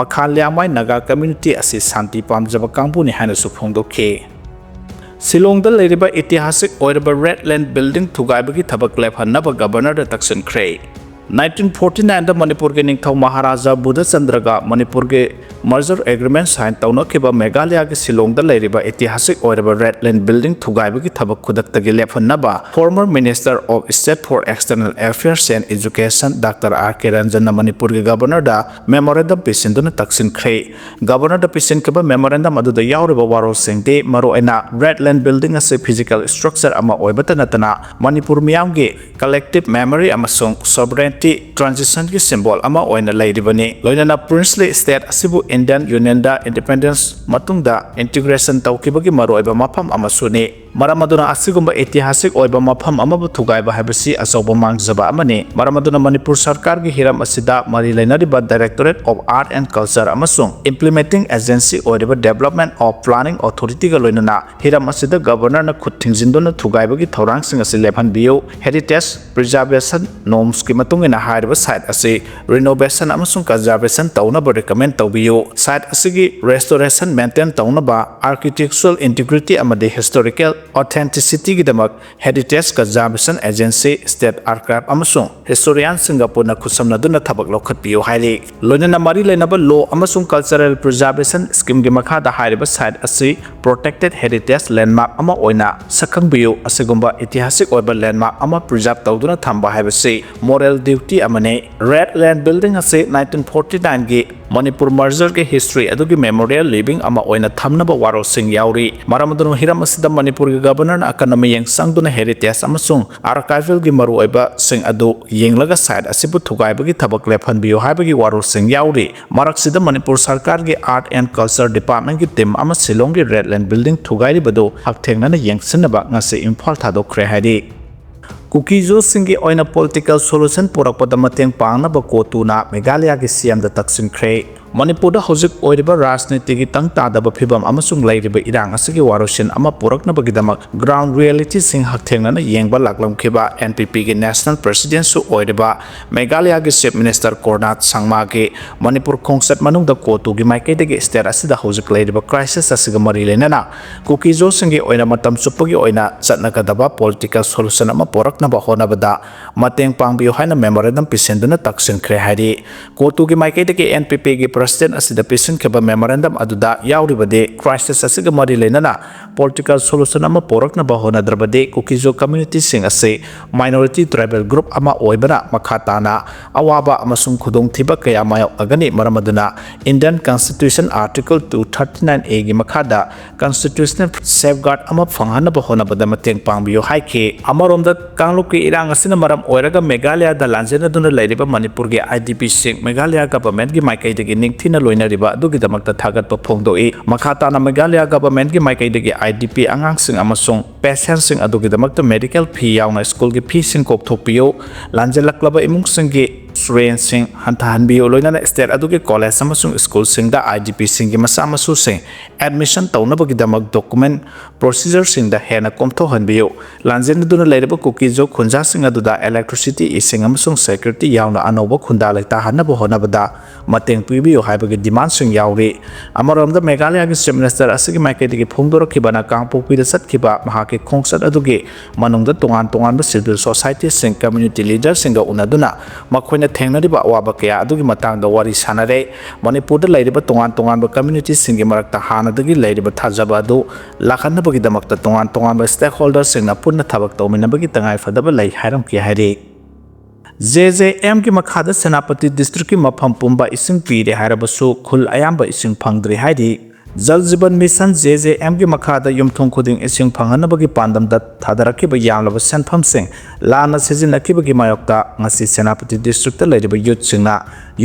ꯃꯈꯥ ꯂꯤꯌꯥꯡꯃꯥꯏ ꯅꯥꯒꯥ community ꯑꯁꯤ ꯁꯥꯟꯇꯤ ꯄꯥꯝꯖꯕ ꯀꯥꯡꯕꯨꯅꯤ ꯍꯥꯏꯅꯁꯨ ꯐꯣꯡꯗꯣꯛꯈꯤ꯫ ꯁꯤꯂꯣꯡꯗ ꯂꯩꯔꯤꯕ ꯏꯇꯤꯍꯥꯁꯤꯛ ꯑꯣꯏꯔꯕ Red Line Building ꯊꯨꯒꯥꯏꯕꯒꯤ ꯊꯕꯛ ꯂꯦꯞꯍꯟꯅꯕ Governorꯗ ꯇꯛꯁꯤꯟꯈ꯭ꯔꯦ꯫ Nineteen forty nineꯗ ꯃꯅꯤꯄꯨꯔꯒꯤ ꯅꯤꯡꯊꯧ ꯃꯍꯥꯔꯥꯖꯥ ꯕꯨꯙꯆꯟꯗ꯭ꯔꯒ ꯃꯅꯤꯄꯨꯔꯒꯤ merger agreement sign ꯇꯧꯅꯈꯤꯕ ꯃꯦꯘꯥꯂꯌꯥꯒꯤ ꯁꯤꯂꯣꯡꯗ ꯂꯩꯔꯤꯕ ꯏꯇꯤꯍꯥꯁꯤꯛ ꯑꯣꯏꯔꯕ Red Line Building ꯊꯨꯒꯥꯏꯕꯒꯤ ꯊꯕꯛ ꯈꯨꯗꯛꯇꯒꯤ ꯂꯦꯞꯍꯟꯅꯕ former Minister of State for External Affairs and Education Doctor R K Ranjanꯅ ꯃꯅꯤꯄꯨꯔꯒꯤ Governorꯗ memorandum ꯄꯤꯁꯤꯟꯗꯨꯅ ꯇꯛꯁꯤꯟꯈ꯭ꯔꯦ꯫ Governorꯗ ꯄꯤꯁꯤꯟꯈꯤꯕ memorandum ꯑꯗꯨꯗ ꯌꯥꯎꯔꯤꯕ ꯋꯥꯔꯣꯜꯁꯤꯡꯗꯤ ꯃꯔꯨꯑꯣꯏꯅ Red Line Building ꯑꯁꯤ physical structure ꯑꯃ ꯑꯣꯏꯕꯇ ꯅꯠꯇꯅ ꯃꯅꯤꯄꯨꯔ ꯃꯤꯌꯥꯝꯒꯤ collective memory ꯑꯃꯁꯨꯡ sovereignty transitionꯒꯤ symbol ꯑꯃ ꯑꯣꯏꯅ ꯂꯩꯔꯤꯕꯅꯤ꯫ ꯂꯣꯏꯅꯅ princely state ꯑꯁꯤꯕꯨ Indian Unionꯗ independence ꯃꯇꯨꯡꯗ integration ꯇꯧꯈꯤꯕꯒꯤ ꯃꯔꯨꯑꯣꯏꯕ ꯃꯐꯝ ꯑꯃꯁꯨꯅꯤ꯫ ꯃꯔꯝ ꯑꯗꯨꯅ ꯑꯁꯤꯒꯨꯝꯕ ꯏꯇꯤꯍꯥꯁꯤꯛ ꯑꯣꯏꯕ ꯃꯐꯝ ꯑꯃꯕꯨ ꯊꯨꯒꯥꯏꯕ ꯍꯥꯏꯕꯁꯤ ꯑꯆꯧꯕ ꯃꯥꯡꯖꯕ ꯑꯃꯅꯤ꯫ ꯃꯔꯝ ꯑꯗꯨꯅ ꯃꯅꯤꯄꯨꯔ ꯁꯔꯀꯥꯔꯒꯤ ꯍꯤꯔꯝ ꯑꯁꯤꯗ ꯃꯔꯤ ꯂꯩꯅꯔꯤꯕ Directorate of Art and Culture ꯑꯃꯁꯨꯡ implementing agency ꯑꯣꯏꯔꯤꯕ Development of Planning Authorityꯒ ꯂꯣꯏꯅꯅ ꯍꯤꯔꯝ ꯑꯁꯤꯗ Governorꯅ ꯈꯨꯠ ꯊꯤꯡꯖꯤꯟꯗꯨꯅ ꯊꯨꯒꯥꯏꯕꯒꯤ ꯊꯧꯔꯥꯡꯁꯤꯡ ꯑꯁꯤ ꯂꯦꯞꯍꯟꯕꯤꯌꯨ꯫ Heritage Preservation Normsꯀꯤ ꯃꯇꯨꯡ ꯏꯟꯅ ꯍꯥꯏꯔꯤꯕ site ꯑꯁꯤ renovation ꯑꯃꯁꯨꯡ conservation ꯇꯧꯅꯕ recommend ꯇꯧꯕꯤꯌꯨ꯫ Site ꯑꯁꯤꯒꯤ restoration, maintain ꯇꯧꯅꯕ, architectural integrity ꯑꯃꯗꯤ historical authenticityꯒꯤꯗꯃꯛ Heritage Conservation Agency, State Archive ꯑꯃꯁꯨꯡ historianꯁꯤꯡꯒ ꯄꯨꯟꯅ ꯈꯨꯠꯁꯝꯅꯗꯨꯅ ꯊꯕꯛ ꯂꯧꯈꯠꯄꯤꯌꯨ ꯍꯥꯏꯔꯤ꯫ ꯂꯣꯏꯅꯅ ꯃꯔꯤ ꯂꯩꯅꯕ law ꯑꯃꯁꯨꯡ cultural preservation schemeꯒꯤ ꯃꯈꯥꯗ ꯍꯥꯏꯔꯤꯕ site ꯑꯁꯤ protected heritage landmark ꯑꯃ ꯑꯣꯏꯅ ꯁꯛꯈꯪꯕꯤꯌꯨ꯫ ꯑꯁꯤꯒꯨꯝꯕ ꯏꯇꯤꯍꯥꯁꯤꯛ ꯑꯣꯏꯕ landmark ꯑꯃ preserve ꯇꯧꯗꯨꯅ ꯊꯝꯕ ꯍꯥꯏꯕꯁꯤ moral duty ꯑꯃꯅꯤ꯫ Red Line Building ꯑꯁꯤ nineteen forty nineꯒꯤ ꯃꯅꯤꯄꯨꯔ mergerꯒꯤ history ꯑꯗꯨꯒꯤ memorial living ꯑꯃ ꯑꯣꯏꯅ ꯊꯝꯅꯕ ꯋꯥꯔꯣꯜꯁꯤꯡ ꯌꯥꯎꯔꯤ꯫ ꯃꯔꯝ ꯑꯗꯨꯅ ꯍꯤꯔꯝ ꯑꯁꯤꯗ ꯃꯅꯤꯄꯨꯔꯒꯤ Governorꯅ ꯑꯀꯟꯕ ꯃꯤꯠꯌꯦꯡ ꯆꯪꯗꯨꯅ heritage ꯑꯃꯁꯨꯡ archivalꯒꯤ ꯃꯔꯨꯑꯣꯏꯕꯁꯤꯡ ꯑꯗꯨ ꯌꯦꯡꯂꯒ site ꯑꯁꯤꯕꯨ ꯊꯨꯒꯥꯏꯕꯒꯤ ꯊꯕꯛ ꯂꯦꯞꯍꯟꯕꯤꯌꯨ ꯍꯥꯏꯕꯒꯤ ꯋꯥꯔꯣꯜꯁꯤꯡ ꯌꯥꯎꯔꯤ꯫ ꯃꯔꯛꯁꯤꯗ ꯃꯅꯤꯄꯨꯔ ꯁꯔꯀꯥꯔꯒꯤ Art and Culture Departmentꯀꯤ team ꯑꯃ ꯁꯤꯂꯣꯡꯒꯤ Red Line Building ꯊꯨꯒꯥꯏꯔꯤꯕꯗꯨ ꯍꯛꯊꯦꯡꯅꯅ ꯌꯦꯡꯁꯤꯟꯅꯕ ꯉꯁꯤ ꯏꯝꯐꯥꯜ ꯊꯥꯗꯣꯛꯈ꯭ꯔꯦ ꯍꯥꯏꯔꯤ꯫ ꯀꯨꯀꯤꯖꯣꯁꯤꯡꯒꯤ ꯑꯣꯏꯅ ꯄꯣꯂꯤꯇꯤꯀꯦꯜ ꯁꯣꯂꯨꯁꯟ ꯄꯨꯔꯛꯄꯗ ꯃꯇꯦꯡ ꯄꯥꯡꯅꯕ ꯀꯣꯇꯨꯅ ꯃꯦꯘꯥꯂꯌꯥꯒꯤ ꯁꯤ ꯑꯦꯝꯗ ꯇꯛꯁꯤꯟꯈ꯭ꯔꯦ꯫ ꯃꯅꯤꯄꯨꯔꯗ ꯍꯧꯖꯤꯛ ꯑꯣꯏꯔꯤꯕ ꯔꯥꯖꯅꯤꯇꯤꯒꯤ ꯇꯪ ꯇꯥꯗꯕ ꯐꯤꯕꯝ ꯑꯃꯁꯨꯡ ꯂꯩꯔꯤꯕ ꯏꯔꯥꯡ ꯑꯁꯤꯒꯤ ꯋꯥꯔꯣꯏꯁꯤꯟ ꯑꯃ ꯄꯨꯔꯛꯅꯕꯒꯤꯗꯃꯛ ꯒ꯭ꯔꯥꯎꯟ ꯔꯤꯌꯦꯂꯤꯇꯤꯁꯤꯡ ꯍꯛꯊꯦꯡꯅꯅ ꯌꯦꯡꯕ ꯂꯥꯛꯂꯝꯈꯤꯕ ꯑꯦꯟ ꯄꯤ ꯄꯤꯒꯤ ꯅꯦꯁꯅꯦꯜ ꯄ꯭ꯔꯦꯁꯤꯗꯦꯟꯠꯁꯨ ꯑꯣꯏꯔꯤꯕ ꯃꯦꯘꯥꯂꯌꯥꯒꯤ ꯆꯤꯐ ꯃꯤꯅꯤꯁꯇꯔ ꯀꯣꯔꯅꯥꯠ ꯁꯪꯃꯥꯒꯤ ꯃꯅꯤꯄꯨꯔ ꯈꯣꯡꯆꯠ ꯃꯅꯨꯡꯗ ꯀꯣꯇꯨꯒꯤ ꯃꯥꯏꯀꯩꯗꯒꯤ ꯁ꯭ꯇꯦꯠ ꯑꯁꯤꯗ ꯍꯧꯖꯤꯛ ꯂꯩꯔꯤꯕ ꯀ꯭ꯔꯥꯏꯁꯤꯁ ꯑꯁꯤꯒ ꯃꯔꯤ ꯂꯩꯅꯅ ꯀꯨꯀꯤꯖꯣꯁꯤꯡꯒꯤ ꯑꯣꯏꯅ ꯃꯇꯝ ꯆꯨꯞꯄꯒꯤ ꯑꯣꯏꯅ ꯆꯠꯅꯒꯗꯕ ꯄꯣꯂꯤꯇꯤꯀꯦꯜ ꯁꯣꯂꯨꯁꯟ ꯑꯃ ꯄꯨꯔꯛꯅꯕ ꯍꯣꯠꯅꯕꯗ ꯃꯇꯦꯡ ꯄꯥꯡꯕꯤꯌꯨ ꯍꯥꯏꯅ ꯃꯦꯃꯣꯔꯦꯟꯗꯝ ꯄꯤꯁꯤꯟꯗꯨꯅ ꯇꯛꯁꯤꯟꯈ꯭ꯔꯦ ꯍꯥꯏꯔꯤ꯫ ꯀꯣꯇꯨꯒꯤ ꯃꯥꯏꯀꯩꯗꯒꯤ ꯑꯦꯟ ꯄꯤ ꯄꯤꯒꯤ ꯄ꯭ꯔꯦꯁꯤꯗꯦꯟꯠ ꯑꯁꯤꯗ ꯄꯤꯁꯤꯟꯈꯤꯕ ꯃꯦꯃꯣꯔꯦꯟꯗꯝ ꯑꯗꯨꯗ ꯌꯥꯎꯔꯤꯕꯗꯤ ꯀ꯭ꯔꯥꯏꯁꯤꯁ ꯑꯁꯤꯒ ꯃꯔꯤ ꯂꯩꯅꯅ ꯄꯣꯂꯤꯇꯤꯀꯦꯜ ꯁꯣꯂꯨꯁꯟ ꯑꯃ ꯄꯨꯔꯛꯅꯕ ꯍꯣꯠꯅꯗ꯭ꯔꯕꯗꯤ ꯀꯨꯀꯤꯖꯣ ꯀꯝꯃ꯭ꯌꯨꯅꯤꯇꯤꯁꯤꯡ ꯑꯁꯤ ꯃꯥꯏꯅꯣꯔꯤꯇꯤ ꯇ꯭ꯔꯥꯏꯕꯦꯜ ꯒ꯭ꯔꯨꯞ ꯑꯃ ꯑꯣꯏꯕꯅ ꯃꯈꯥ ꯇꯥꯅ ꯑꯋꯥꯕ ꯑꯃꯁꯨꯡ ꯈꯨꯗꯣꯡꯊꯤꯕ ꯀꯌꯥ ꯃꯥꯌꯣꯛꯅꯒꯅꯤ꯫ ꯃꯔꯝ ꯑꯗꯨꯅ Indian constitution article two thirty nine ꯑꯦꯒꯤ ꯃꯈꯥꯗ ꯀꯟꯁꯇꯤꯇ꯭ꯌꯨꯁꯅꯦꯜ ꯁꯦꯐꯒꯥꯔꯗ ꯑꯃ ꯐꯪꯍꯟꯅꯕ ꯍꯣꯠꯅꯕꯗ ꯃꯇꯦꯡ ꯄꯥꯡꯕꯤꯌꯨ ꯍꯥꯏꯈꯤ꯫ ꯑꯃꯔꯣꯝꯗ ꯀꯥꯡꯂꯨꯞꯀꯤ ꯏꯔꯥꯡ ꯑꯁꯤꯅ ꯃꯔꯝ ꯑꯣꯏꯔꯒ ꯃꯦꯘꯥꯂꯌꯥꯗ ꯂꯥꯟꯖꯦꯟꯅꯗꯨꯅ ꯂꯩꯔꯤꯕ ꯃꯅꯤꯄꯨꯔꯒꯤ ꯑꯥꯏ ꯗꯤ ꯄꯤꯁꯤꯡ ꯃꯦꯘꯥꯂꯌꯥ ꯒꯚꯔꯟꯃꯦꯟꯠꯀꯤ ꯃꯥꯏꯀꯩꯗꯒꯤ ꯅꯤꯡꯊꯤꯅ ꯂꯣꯏꯅꯔꯤꯕ ꯑꯗꯨꯒꯤꯗꯃꯛꯇ ꯊꯥꯒꯠꯄ ꯐꯣꯡꯗꯣꯛꯏ꯫ ꯃꯈꯥ ꯇꯥꯅ ꯃꯦꯘꯥꯂꯌꯥ ꯒꯚꯔꯟꯃꯦꯟꯠꯀꯤ ꯃꯥꯏꯀꯩꯗꯒꯤ ꯑꯥꯏ ꯗꯤ ꯄꯤ ꯑꯉꯥꯡꯁꯤꯡ ꯑꯃꯁꯨꯡ ꯄꯦꯁꯦꯟꯠꯁꯤꯡ ꯑꯗꯨꯒꯤꯗꯃꯛꯇ ꯃꯦꯗꯤꯀꯦꯜ ꯐꯤ ꯌꯥꯎꯅ ꯁ꯭ꯀꯨꯜꯒꯤ ꯐꯤꯁꯤꯡ ꯀꯣꯛꯊꯣꯛꯄꯤꯌꯨ, ꯂꯥꯟꯖꯦꯜꯂꯛꯂꯕ ꯏꯃꯨꯡꯁꯤꯡꯒꯤ ꯁꯨꯔꯦꯟꯁꯤꯡ ꯍꯟꯊꯍꯟꯕꯤꯌꯨ, ꯂꯣꯏꯅꯅ ꯁ꯭ꯇꯦꯠ ꯑꯗꯨꯒꯤ ꯀꯣꯂꯦꯖ ꯑꯃꯁꯨꯡ ꯁ꯭ꯀꯨꯜꯁꯤꯡꯗ ꯑꯥꯏ ꯗꯤ ꯄꯤꯁꯤꯡꯒꯤ ꯃꯆꯥ ꯃꯁꯨꯁꯤꯡ ꯑꯦꯗꯃꯤꯁꯟ ꯇꯧꯅꯕꯒꯤꯗꯃꯛ ꯗꯣꯀꯨꯃꯦꯟꯠ ꯄ꯭ꯔꯣꯁꯤꯖꯔꯁꯤꯡꯗ ꯍꯦꯟꯅ ꯀꯣꯝꯊꯣꯛꯍꯟꯕꯤꯌꯨ꯫ ꯂꯥꯟꯖꯦꯟꯅꯗꯨꯅ ꯂꯩꯔꯤꯕ ꯀꯨꯀꯤꯖꯣ ꯈꯨꯟꯖꯥꯁꯤꯡ ꯑꯗꯨꯗ ꯏꯂꯦꯛꯇ꯭ꯔꯤꯁꯤꯇꯤ, ꯏꯁꯤꯡ ꯑꯃꯁꯨꯡ ꯁꯦꯀ꯭ꯌꯨꯔꯤꯇꯤ ꯌꯥꯎꯅ ꯑꯅꯧꯕ ꯈꯨꯟꯗꯥ ꯂꯩꯇꯥꯍꯟꯅꯕ ꯍꯣꯠꯅꯕꯗ ꯃꯇꯦꯡ ꯄꯤꯕꯤꯌꯨ ꯍꯥꯏꯕꯒꯤ ꯗꯤꯃꯥꯟꯁꯤꯡ ꯌꯥꯎꯔꯤ꯫ ꯑꯃꯔꯣꯝꯗ ꯃꯦꯘꯥꯂꯌꯥꯒꯤ ꯆꯤꯐ ꯃꯤꯅꯤꯁꯇꯔ ꯑꯁꯤꯒꯤ ꯃꯥꯏꯀꯩꯗꯒꯤ ꯐꯣꯡꯗꯣꯔꯛꯈꯤꯕꯅ ꯀꯥꯡꯄꯣꯛꯄꯤꯗ ꯆꯠꯈꯤꯕ ꯃꯍꯥꯛꯀꯤ ꯈꯣꯡꯆꯠ ꯑꯗꯨꯒꯤ ꯃꯅꯨꯡꯗ ꯇꯣꯉꯥꯟ ꯇꯣꯉꯥꯟꯕ ꯁꯤꯚꯤꯜ ꯁꯣꯁꯥꯏꯇꯤꯁꯤꯡ, ꯀꯝꯃ꯭ꯌꯨꯅꯤꯇꯤ ꯂꯤꯗꯔꯁꯤꯡꯒ ꯎꯅꯗꯨꯅ ꯃꯈꯣꯏꯅ ꯊꯦꯡꯅꯔꯤꯕ ꯑꯋꯥꯕ ꯀꯌꯥ ꯑꯗꯨꯒꯤ ꯃꯇꯥꯡꯗ ꯋꯥꯔꯤ ꯁꯥꯅꯔꯦ꯫ ꯃꯅꯤꯄꯨꯔꯗ ꯂꯩꯔꯤꯕ ꯇꯣꯉꯥꯟ ꯇꯣꯉꯥꯟꯕ ꯀꯝꯃ꯭ꯌꯨꯅꯤꯇꯤꯁꯤꯡꯒꯤ ꯃꯔꯛꯇ ꯍꯥꯟꯅꯗꯒꯤ ꯂꯩꯔꯤꯕ ꯊꯥꯖꯕ ꯑꯗꯨ ꯂꯥꯛꯍꯟꯅꯕꯒꯤꯗꯃꯛꯇ ꯇꯣꯉꯥꯟ ꯇꯣꯉꯥꯟꯕ ꯁ꯭ꯇꯦꯛꯍꯣꯜꯗꯔꯁꯤꯡꯅ ꯄꯨꯟꯅ ꯊꯕꯛ ꯇꯧꯃꯤꯟꯅꯕꯒꯤ ꯇꯉꯥꯏꯐꯗꯕ ꯂꯩ ꯍꯥꯏꯔꯝꯈꯤ ꯍꯥꯏꯔꯤ꯫ ꯖꯦ ꯖꯦ ꯑꯦꯝꯒꯤ ꯃꯈꯥꯗ ꯁꯦꯅꯥꯄꯇꯤ ꯗꯤꯁꯇ꯭ꯔꯤꯛꯀꯤ ꯃꯐꯝ ꯄꯨꯝꯕ ꯏꯁꯤꯡ ꯄꯤꯔꯦ ꯍꯥꯏꯔꯕꯁꯨ ꯈꯨꯜ ꯑꯌꯥꯝꯕ ꯏꯁꯤꯡ ꯐꯪꯗ꯭ꯔꯤ ꯍꯥꯏꯔꯤ꯫ ꯖꯜ ꯖꯤꯕꯟ ꯃꯤꯁꯟ, ꯖꯦ ꯖꯦ ꯑꯦꯝꯒꯤ ꯃꯈꯥꯗ ꯌꯨꯝꯊꯣꯡ ꯈꯨꯗꯤꯡ ꯏꯁꯤꯡ ꯐꯪꯍꯟꯅꯕꯒꯤ ꯄꯥꯟꯗꯝꯗ ꯊꯥꯗꯔꯛꯈꯤꯕ ꯌꯥꯝꯂꯕ ꯁꯦꯟꯐꯝꯁꯤꯡ ꯂꯥꯟꯅ ꯁꯤꯖꯤꯟꯅꯈꯤꯕꯒꯤ ꯃꯥꯌꯣꯛꯇ ꯉꯁꯤ ꯁꯦꯅꯥꯄꯇꯤ ꯗꯤꯁꯇ꯭ꯔꯤꯛꯇ ꯂꯩꯔꯤꯕ ꯌꯨꯠꯁꯤꯡꯅ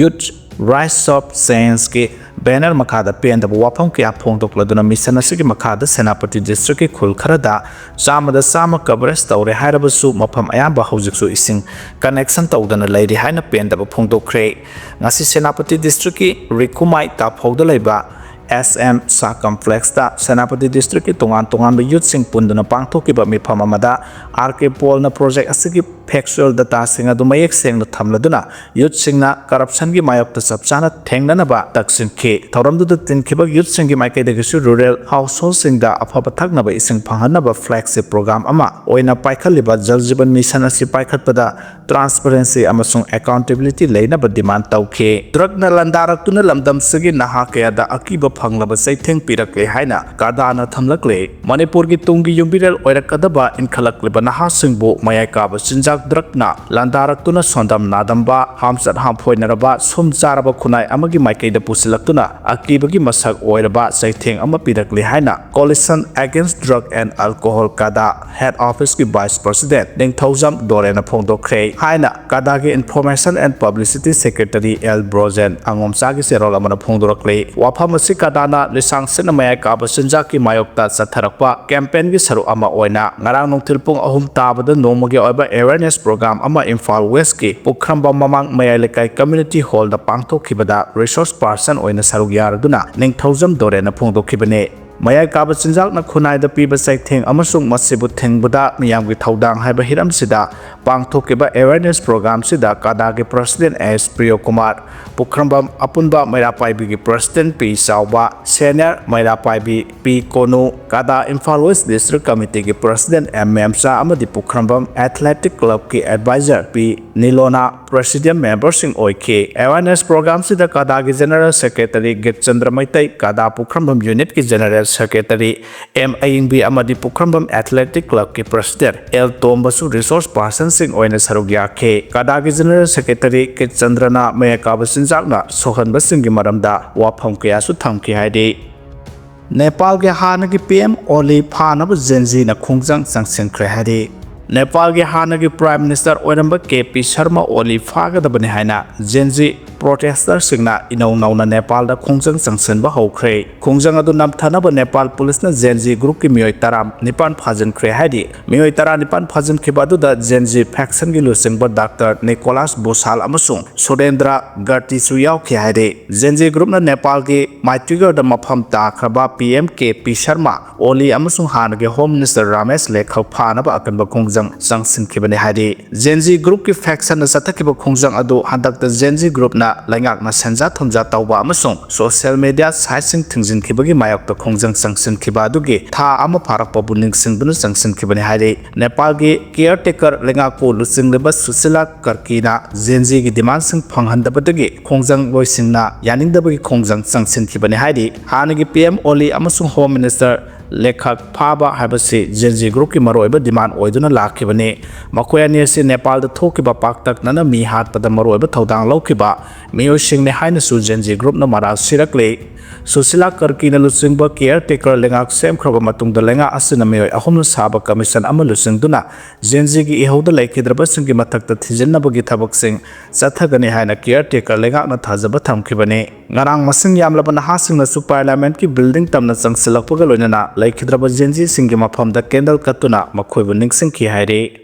ꯌꯨꯠ Rise of Change ꯀꯤ banner ꯃꯈꯥꯗ ꯄꯦꯟꯗꯕ ꯋꯥꯐꯝ ꯀꯌꯥ ꯐꯣꯡꯗꯣꯛꯂꯗꯨꯅ mission ꯑꯁꯤꯒꯤ ꯃꯈꯥꯗ ꯁꯦꯅꯥꯄꯇꯤ district ꯀꯤ ꯈꯨꯜ ꯈꯔꯗ ꯆꯥꯝꯃꯗ ꯆꯥꯝꯃ coverage ꯇꯧꯔꯦ ꯍꯥꯏꯔꯕꯁꯨ ꯃꯐꯝ ꯑꯌꯥꯝꯕ ꯍꯧꯖꯤꯛꯁꯨ ꯏꯁꯤꯡ connection ꯇꯧꯗꯅ ꯂꯩꯔꯤ ꯍꯥꯏꯅ ꯄꯦꯟꯗꯕ ꯐꯣꯡꯗꯣꯛꯈ꯭ꯔꯦ꯫ ꯉꯁꯤ ꯁꯦꯅꯥꯄꯇꯤ district ꯀꯤ ꯔꯤꯈꯨꯃꯥꯏ ꯇꯥꯐꯧꯗ ꯂꯩꯕ S M Shah Complex ꯇ ꯁꯦꯅꯥꯄꯇꯤ district ꯀꯤ ꯇꯣꯉꯥꯟ ꯇꯣꯉꯥꯟꯕ youth ꯁꯤꯡ ꯄꯨꯟꯗꯨꯅ ꯄꯥꯡꯊꯣꯛꯈꯤꯕ ꯃꯤꯐꯝ ꯑꯃꯗ R K Paul ꯅ project ꯑꯁꯤꯒꯤ factual data ꯁꯤꯡ ꯑꯗꯨ ꯃꯌꯦꯛ ꯁꯦꯡꯅ ꯊꯝꯂꯗꯨꯅ youth ꯁꯤꯡꯅ corruption ꯒꯤ ꯃꯥꯌꯣꯛꯇ ꯆꯞ ꯆꯥꯅ ꯊꯦꯡꯅꯅꯕ ꯇꯛꯁꯤꯟꯈꯤ꯫ ꯊꯧꯔꯝꯗꯨꯗ ꯇꯤꯟꯈꯤꯕ youth ꯁꯤꯡꯒꯤ ꯃꯥꯏꯀꯩꯗꯒꯤꯁꯨ rural household ꯁꯤꯡꯗ ꯑꯐꯕ ꯊꯛꯅꯕ ꯏꯁꯤꯡ ꯐꯪꯍꯟꯅꯕ flagship program ꯑꯃ ꯑꯣꯏꯅ ꯄꯥꯏꯈꯠꯂꯤꯕ Jal Jeevan Mission ꯑꯁꯤ ꯄꯥꯏꯈꯠꯄꯗ transparency ꯑꯃꯁꯨꯡ accountability ꯂꯩꯅꯕ demand ꯇꯧꯈꯤ꯫ Drug ꯅ ꯂꯥꯟꯗꯥꯔꯛꯇꯨꯅ ꯂꯝꯗꯝꯁꯤꯒꯤ ꯅꯍꯥ ꯀꯌꯥꯗ ꯑꯀꯤꯕ ꯐꯪꯂꯕ ꯆꯩꯊꯦꯡ ꯄꯤꯔꯛꯂꯦ ꯍꯥꯏꯅ ꯀꯗꯥꯅ ꯊꯝꯂꯛꯂꯦ꯫ ꯃꯅꯤꯄꯨꯔꯒꯤ ꯇꯨꯡꯒꯤ ꯌꯨꯝꯕꯤꯔꯦꯜ ꯑꯣꯏꯔꯛꯀꯗꯕ ꯏꯟꯈꯠꯂꯛꯂꯤꯕ ꯅꯍꯥꯁꯤꯡꯕꯨ ꯃꯌꯥꯏ ꯀꯥꯕ ꯆꯤꯟꯖꯥꯛ drug ꯅ ꯂꯥꯟꯗꯥꯔꯛꯇꯨꯅ ꯁꯣꯟꯗꯝ ꯅꯥꯗꯝꯕ, ꯍꯥꯝꯆꯠ ꯍꯥꯝꯐꯣꯏꯅꯔꯕ, ꯁꯨꯝ ꯆꯥꯔꯕ ꯈꯨꯟꯅꯥꯏ ꯑꯃꯒꯤ ꯃꯥꯏꯀꯩꯗ ꯄꯨꯁꯤꯜꯂꯛꯇꯨꯅ ꯑꯀꯤꯕꯒꯤ ꯃꯁꯛ ꯑꯣꯏꯔꯕ ꯆꯩꯊꯦꯡ ꯑꯃ ꯄꯤꯔꯛꯂꯤ ꯍꯥꯏꯅ Coalition Against Drug and Alcohol ꯀꯗꯥ head office ꯀꯤ vice president ꯅꯤꯡꯊꯧꯖꯝ ꯗꯣꯔꯦꯅ ꯐꯣꯡꯗꯣꯛꯈ꯭ꯔꯦ ꯍꯥꯏꯅ ꯀꯗꯥꯒꯤ Information and Publicity Secretary L Brojen ꯑꯉꯣꯝꯆꯥꯒꯤ ꯆꯦꯔꯣꯜ ꯑꯃꯅ ꯐꯣꯡꯗꯣꯔꯛꯂꯤ꯫ ꯋꯥꯐꯝ ꯑꯁꯤ ꯀꯗꯥꯅ ꯂꯤꯁꯥꯡ ꯁꯤꯠꯅ ꯃꯌꯥꯏ ꯀꯥꯕ ꯆꯤꯟꯖꯥꯛꯀꯤ ꯃꯥꯌꯣꯛꯇ ꯆꯠꯊꯔꯛꯄ campaign ꯒꯤ ꯁꯔꯨꯛ ꯑꯃ ꯑꯣꯏꯅ ꯉꯔꯥꯡ ꯅꯨꯡꯊꯤꯜ ꯄꯨꯡ ꯑꯍꯨꯝ ꯇꯥꯕꯗ ꯅꯣꯡꯃꯒꯤ ꯑꯣꯏꯕ awareness program ꯑꯃ ꯏꯝꯐꯥꯜ West ꯀꯤ ꯄꯨꯈ꯭ꯔꯝꯕꯝ ꯃꯃꯥꯡ ꯃꯌꯥꯏ ꯂꯩꯀꯥꯏ community hall ꯗ ꯄꯥꯡꯊꯣꯛꯈꯤꯕꯗ resource person ꯑꯣꯏꯅ ꯁꯔꯨꯛ ꯌꯥꯔꯗꯨꯅ ꯅꯤꯡꯊꯧꯖꯝ ꯗꯣꯔꯦꯟꯅ ꯐꯣꯡꯗꯣꯛꯈꯤꯕꯅꯤ꯫ ꯃꯌꯥꯏ ꯀꯥꯕ ꯆꯤꯟꯖꯥꯛꯅ ꯈꯨꯟꯅꯥꯏꯗ ꯄꯤꯕ ꯆꯩꯊꯦꯡ ꯑꯃꯁꯨꯡ ꯃꯁꯤꯕꯨ ꯊꯤꯡꯕꯗ ꯃꯤꯌꯥꯝꯒꯤ ꯊꯧꯗꯥꯡ ꯍꯥꯏꯕ ꯍꯤꯔꯝꯁꯤꯗ ꯄꯥꯡꯊꯣꯛꯈꯤꯕ awareness program ꯁꯤꯗ ꯀꯗꯥꯒꯤ president S ꯄ꯭ꯔꯤꯌꯣ ꯀꯨꯃꯥꯔ, ꯄꯨꯈ꯭ꯔꯝꯕꯝ ꯑꯄꯨꯟꯕ ꯃꯩꯔꯥ ꯄꯥꯏꯕꯤꯒꯤ president ꯄꯤ ꯆꯥꯎꯕ, senior ꯃꯩꯔꯥ ꯄꯥꯏꯕꯤ ꯄꯤ ꯀꯣꯅꯨ, ꯀꯗꯥ ꯏꯝꯐꯥꯜ West District Committee ꯒꯤ president M ꯃꯦꯝꯆꯥ ꯑꯃꯗꯤ ꯄꯨꯈ꯭ꯔꯝꯕꯝ Athletic Club ꯀꯤ advisor ꯄꯤ ꯅꯤꯂꯣꯅꯥ president member ꯁꯤꯡ ꯑꯣꯏꯈꯤ꯫ Awareness program ꯁꯤꯗ ꯀꯗꯥꯒꯤ general secretary ꯒꯤꯠꯆꯟꯗ꯭ꯔ ꯃꯩꯇꯩ, ꯀꯗꯥ ꯄꯨꯈ꯭ꯔꯝꯕꯝ unit ꯀꯤ general secretary M ꯑꯌꯤꯡꯕꯤ ꯑꯃꯗꯤ ꯄꯨꯈ꯭ꯔꯝꯕꯝ Athletic Club ꯀꯤ president L ꯇꯣꯝꯕꯁꯨ resource person ꯁꯤꯡ ꯑꯣꯏꯅ ꯁꯔꯨꯛ ꯌꯥꯈꯤ꯫ ꯀꯗꯥꯒꯤ general secretary ꯒꯤꯠꯆꯟꯗ꯭ꯔꯅ ꯃꯌꯥꯏ ꯀꯥꯕ ꯆꯤꯟꯖꯥꯛꯅ ꯁꯣꯛꯍꯟꯕꯁꯤꯡꯒꯤ ꯃꯔꯝꯗ ꯋꯥꯐꯝ ꯀꯌꯥꯁꯨ ꯊꯝꯈꯤ ꯍꯥꯏꯔꯤ꯫ ꯅꯦꯄꯥꯜꯒꯤ ꯍꯥꯟꯅꯒꯤ P M ꯑꯣꯂꯤ ꯐꯥꯅꯕ Gen Z ꯅ ꯈꯣꯡꯖꯪ ꯆꯪꯁꯤꯟꯈ꯭ꯔꯦ ꯍꯥꯏꯔꯤ꯫ ꯅꯦꯄꯥꯜꯒꯤ ꯍꯥꯟꯅꯒꯤ Prime Minister ꯑꯣꯏꯔꯝꯕ K P Sharma ꯑꯣꯂꯤ ꯐꯥꯒꯗꯕꯅꯤ ꯍꯥꯏꯅ Gen Z ꯄ꯭ꯔꯣꯇꯦꯁꯇꯔꯁꯤꯡꯅ ꯏꯅꯧ ꯅꯧꯅ ꯅꯦꯄꯥꯜꯗ ꯈꯣꯡꯖꯪ ꯆꯪꯁꯤꯟꯕ ꯍꯧꯈ꯭ꯔꯦ꯫ ꯈꯣꯡꯖꯪ ꯑꯗꯨ ꯅꯝꯊꯅꯕ ꯅꯦꯄꯥꯜ ꯄꯨꯂꯤꯁꯅ ꯖꯦꯟ ꯖꯤ ꯒ꯭ꯔꯨꯞꯀꯤ ꯃꯤꯑꯣꯏ ꯇꯔꯥ ꯅꯤꯄꯥꯟ ꯐꯥꯖꯤꯟꯈ꯭ꯔꯦ ꯍꯥꯏꯔꯤ꯫ ꯃꯤꯑꯣꯏ ꯇꯔꯥ ꯅꯤꯄꯥꯟ ꯐꯥꯖꯤꯟꯈꯤꯕ ꯑꯗꯨꯗ ꯖꯦꯟ ꯖꯤ ꯐꯦꯛꯁꯟꯒꯤ ꯂꯨꯆꯤꯡꯕ ꯗꯥꯛꯇꯔ ꯅꯤꯀꯣꯂꯥꯁ ꯕꯨꯁꯥꯜ ꯑꯃꯁꯨꯡ ꯁꯨꯔꯦꯟꯗ꯭ꯔ ꯒꯔꯇꯤꯁꯨ ꯌꯥꯎꯈꯤ ꯍꯥꯏꯔꯤ꯫ ꯖꯦꯟ ꯖꯤ ꯒ꯭ꯔꯨꯞꯅ ꯅꯦꯄꯥꯜꯒꯤ ꯃꯥꯏꯇ꯭ꯔꯤꯒꯔꯗ ꯃꯐꯝ ꯇꯥꯈ꯭ꯔꯕ P M K P Sharma ꯑꯣꯂꯤ ꯑꯃꯁꯨꯡ ꯍꯥꯟꯅꯒꯤ ꯍꯣꯝ ꯃꯤꯅꯤꯁꯇꯔ ꯔꯥꯃꯦꯁ ꯂꯦꯈꯛ ꯐꯥꯅꯕ ꯑꯀꯟꯕ ꯈꯣꯡꯖꯪ ꯆꯪꯁꯤꯟꯈꯤꯕꯅꯤ ꯍꯥꯏꯔꯤ꯫ ꯖꯦꯟ ꯖꯤ ꯒ꯭ꯔꯨꯞꯀꯤ ꯐꯦꯛꯁꯟꯅ ꯆꯠꯊꯈꯤꯕ ꯈꯣꯡꯖꯪ ꯑꯗꯨ ꯍꯟꯗꯛꯇ ꯖꯦꯟ ꯖꯤ ꯒ꯭ꯔꯨꯞꯅ ꯂꯩꯉꯥꯛꯅ ꯁꯦꯟꯖꯥ ꯊꯨꯝꯖꯥ ꯇꯧꯕ ꯑꯃꯁꯨꯡ ꯁꯣꯁꯤꯌꯦꯜ ꯃꯤꯗꯤꯌꯥ ꯁꯥꯏꯠꯁꯤꯡ ꯊꯤꯡꯖꯤꯟꯈꯤꯕꯒꯤ ꯃꯥꯌꯣꯛꯇ ꯈꯣꯡꯖꯪ ꯆꯪꯁꯤꯟꯈꯤꯕ ꯑꯗꯨꯒꯤ ꯊꯥ ꯑꯃ ꯐꯥꯔꯛꯄꯕꯨ ꯅꯤꯡꯁꯤꯡꯗꯨꯅ ꯆꯪꯁꯤꯟꯈꯤꯕꯅꯤ ꯍꯥꯏꯔꯤ꯫ ꯅꯦꯄꯥꯜꯒꯤ ꯀꯤꯌꯔ ꯇꯦꯀꯔ ꯂꯩꯉꯥꯛꯄꯨ ꯂꯨꯆꯤꯡꯂꯤꯕ ꯁꯨꯁꯤꯂꯥ ꯀꯔꯀꯤꯅ ꯖꯦꯟ ꯖꯤꯒꯤ ꯗꯤꯃꯥꯟꯁꯤꯡ ꯐꯪꯍꯟꯗꯕꯗꯒꯤ ꯈꯣꯡꯖꯪꯂꯣꯏꯁꯤꯡꯅ ꯌꯥꯅꯤꯡꯗꯕꯒꯤ ꯈꯣꯡꯖꯪ ꯆꯪꯁꯤꯟꯈꯤꯕꯅꯤ ꯍꯥꯏꯔꯤ꯫ ꯍꯥꯟꯅꯒꯤ ꯄꯤ ꯑꯦꯝ ꯑꯣꯂꯤ ꯑꯃꯁꯨꯡ ꯍꯣꯝ ꯃꯤꯅꯤꯁꯇꯔ ꯂꯦꯈꯛ ꯐꯥꯕ ꯍꯥꯏꯕꯁꯤ ꯖꯦꯟ ꯖꯤ ꯒ꯭ꯔꯨꯞꯀꯤ ꯃꯔꯨꯑꯣꯏꯕ ꯗꯤꯃꯥꯟ ꯑꯣꯏꯗꯨꯅ ꯂꯥꯛꯈꯤꯕꯅꯤ꯫ ꯃꯈꯣꯏ ꯑꯅꯤ ꯑꯁꯤ ꯅꯦꯄꯥꯜꯗ ꯊꯣꯛꯈꯤꯕ ꯄꯥꯛꯇꯛꯅꯅ ꯃꯤ ꯍꯥꯠꯄꯗ ꯃꯔꯨꯑꯣꯏꯕ ꯊꯧꯗꯥꯡ ꯂꯧꯈꯤꯕ ꯃꯤꯑꯣꯏꯁꯤꯡꯅꯤ ꯍꯥꯏꯅꯁꯨ ꯖꯦꯟ ꯖꯤ ꯒ꯭ꯔꯨꯞꯅ ꯃꯔꯥꯜ ꯁꯤꯔꯛꯂꯤ꯫ ꯁꯨꯁꯤꯂꯥ ꯀꯔꯀꯤꯅ ꯂꯨꯆꯤꯡꯕ ꯀꯤꯌꯔ ꯇꯦꯀꯔ ꯂꯩꯉꯥꯛ ꯁꯦꯝꯈ꯭ꯔꯕ ꯃꯇꯨꯡꯗ ꯂꯩꯉꯥꯛ ꯑꯁꯤꯅ ꯃꯤꯑꯣꯏ ꯑꯍꯨꯝꯅ ꯁꯥꯕ ꯀꯃꯤꯁꯟ ꯑꯃ ꯂꯨꯆꯤꯡꯗꯨꯅ ꯖꯦꯟ ꯖꯤꯒꯤ ꯏꯍꯧꯗ ꯂꯩꯈꯤꯗ꯭ꯔꯕꯁꯤꯡꯒꯤ ꯃꯊꯛꯇ ꯊꯤꯖꯤꯟꯅꯕꯒꯤ ꯊꯕꯛꯁꯤꯡ ꯆꯠꯊꯒꯅꯤ ꯍꯥꯏꯅ ꯀꯤꯌꯔ ꯇꯦꯀꯔ ꯂꯩꯉꯥꯛꯅ ꯊꯥꯖꯕ ꯊꯝꯈꯤꯕꯅꯤ꯫ ꯉꯔꯥꯡ ꯃꯁꯤꯡ ꯌꯥꯝꯂꯕ ꯅꯍꯥꯁꯤꯡꯅꯁꯨ ꯄꯥꯔꯂꯤꯌꯥꯃꯦꯟꯠꯀꯤ ꯕꯤꯜꯗꯤꯡ ꯇꯝꯅ ꯆꯪꯁꯤꯜꯂꯛꯄꯒ ꯂꯣꯏꯅꯅ ꯂꯩꯈꯤꯗ꯭ꯔꯕ ꯖꯦꯟ ꯖꯤꯁꯤꯡꯒꯤ ꯃꯐꯝꯗ ꯀꯦꯟꯗꯜ ꯀꯠꯇꯨꯅ ꯃꯈꯣꯏꯕꯨ ꯅꯤꯡꯁꯤꯡꯈꯤ ꯍꯥꯏꯔꯤ꯫